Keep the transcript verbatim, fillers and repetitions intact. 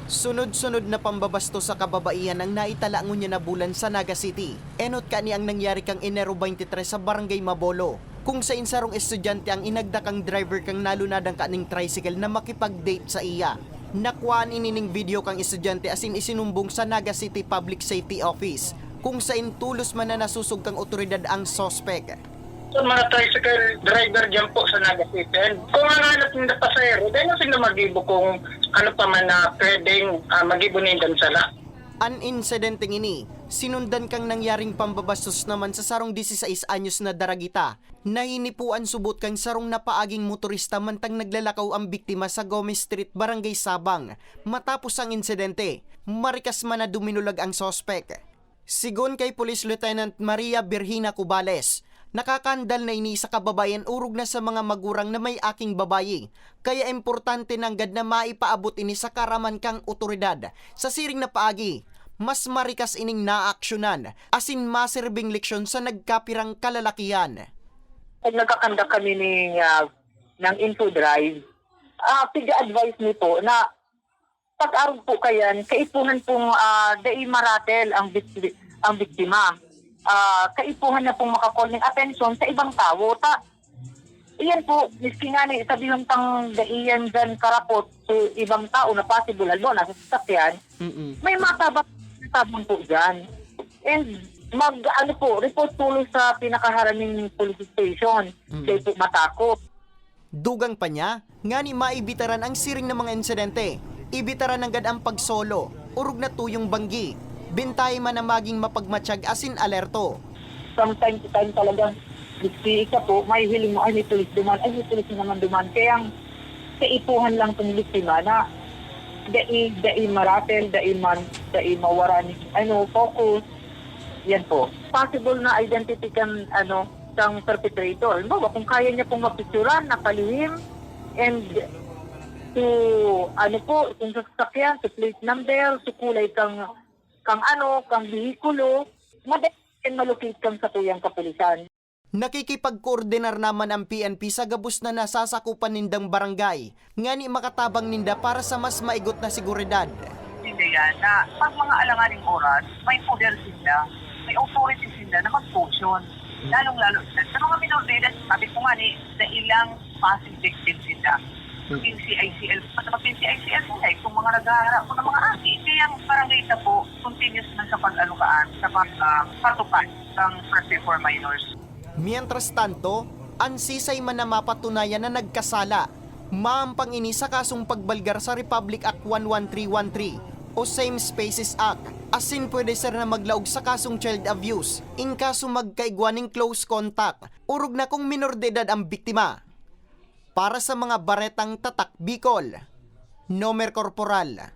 Sunod-sunod na pambabastos sa kababaihan ang naitala ngunyan na bulan sa Naga City. Enot kani ang nangyari kan Enero twenty-three sa Barangay Mabolo, kung sain sarong estudyante ang inagda kan driver kan nalunadan kaning tricycle na makipag-date sa iya. Nakuhaan ini ning video kan estudyante asin isinumbong sa Naga City Public Safety Office, kung sain tolos man na nasosog kan otoridad ang suspek. Sa mga tricycle driver dyan po sa Naga City. And kung ang hanap ng pasahero, dahil na sila mag-ibo kung ano pa man na pwedeng uh, mag-ibo nindang sala. An insidenteng ini, sinundan kan nangyaring pambabastos naman sa sarong dieciséis anyos na daragita, na hinipuan subot kan sarong napaaging motorista mantang naglalakaw ang biktima sa Gomez Street, Barangay Sabang. Matapos ang insidente, marikas man na duminulag ang suspek. Sigon kay Police Lieutenant Maria Virgina Cubales, nakakandal na ini sa kababayan orog na sa mga magurang na may aking babayi, kaya importante nanggad na maipaabot ini sa karaman kan otoridad. Sa siring na paagi, mas marikas ining naaksyonan asin maserbing leksyon sa nagkapirang kalalakihan. Pag nagkakanda kami ni uh, ng info drive, uh, piga-advise niyo po na pag-arog po kayan, kaipuhan pong uh, dai maratel ang, ang biktima. Uh, kaipuhan na pong makakol ng atensyon sa ibang tawo. Ta, iyan po, miski nga ni sabihon pang daiyan dyan karapot sa ibang tao na possible, halimbawa, nasa sasakyan, Mm-mm. may matabang, matabang po dyan. And mag, ano po, report tuloy sa pinakaharaming police station. Mm. Kaya po matakot. Dugang pa niya, ngani maibitaran ang siring na mga insidente. Ibitaran nanggad ang pagsolo, orog na tuyong banggi. Bentahe man na maging mapagmatyag asin alerto. From time to time talaga, miski isa po, may hiling mo, ay may pulis duman, ay may pulis na naman duman. Kaya ang kaipuhan lang kung biktima na dai, dai maratel, dai man, dai mawaran, ano, focus. Yan po. Possible na identity kan, ano, kang perpetrator. Halimbawa, kung kaya niya pong mapicturan, napalihim, and to, ano po, kung sa sasakyan, sa plate number, sa kulay kang, kang ano, kang bihikulo, madali yan malocate kang satuyang kapulisan. Nakikipagkoordinar naman ang P N P sa gabos na nasasakupan nindang barangay, ngani makatabang ninda para sa mas maigot na seguridad. Hindi yan na pag mga alanganing oras, may poder sila, may authority sila na mag-caution. Lalong-lalo sa, sa mga minor de edad, sabi ko nga ni, dai lang passive victim sila. Maging C I C L, basta maging C I C L sila, itong mga naghaharap ko ng mga aki. Kaya ang barangay na po, continuous na sa pag-anukaan, sa pag, ah, patupad ng First Reform Minors. Mientras tanto, an sisay man na mapatunayan na nagkasala, maampang ini sa kasong pagbalgar sa Republic Act one one three one three o Same Spaces Act, asin pwede sira na maglaog sa kasong child abuse, in kaso magkaigwa ning close contact, orog na kung minor de edad ang biktima. Para sa mga baretang Tatak Bicol, Nomer Corporal.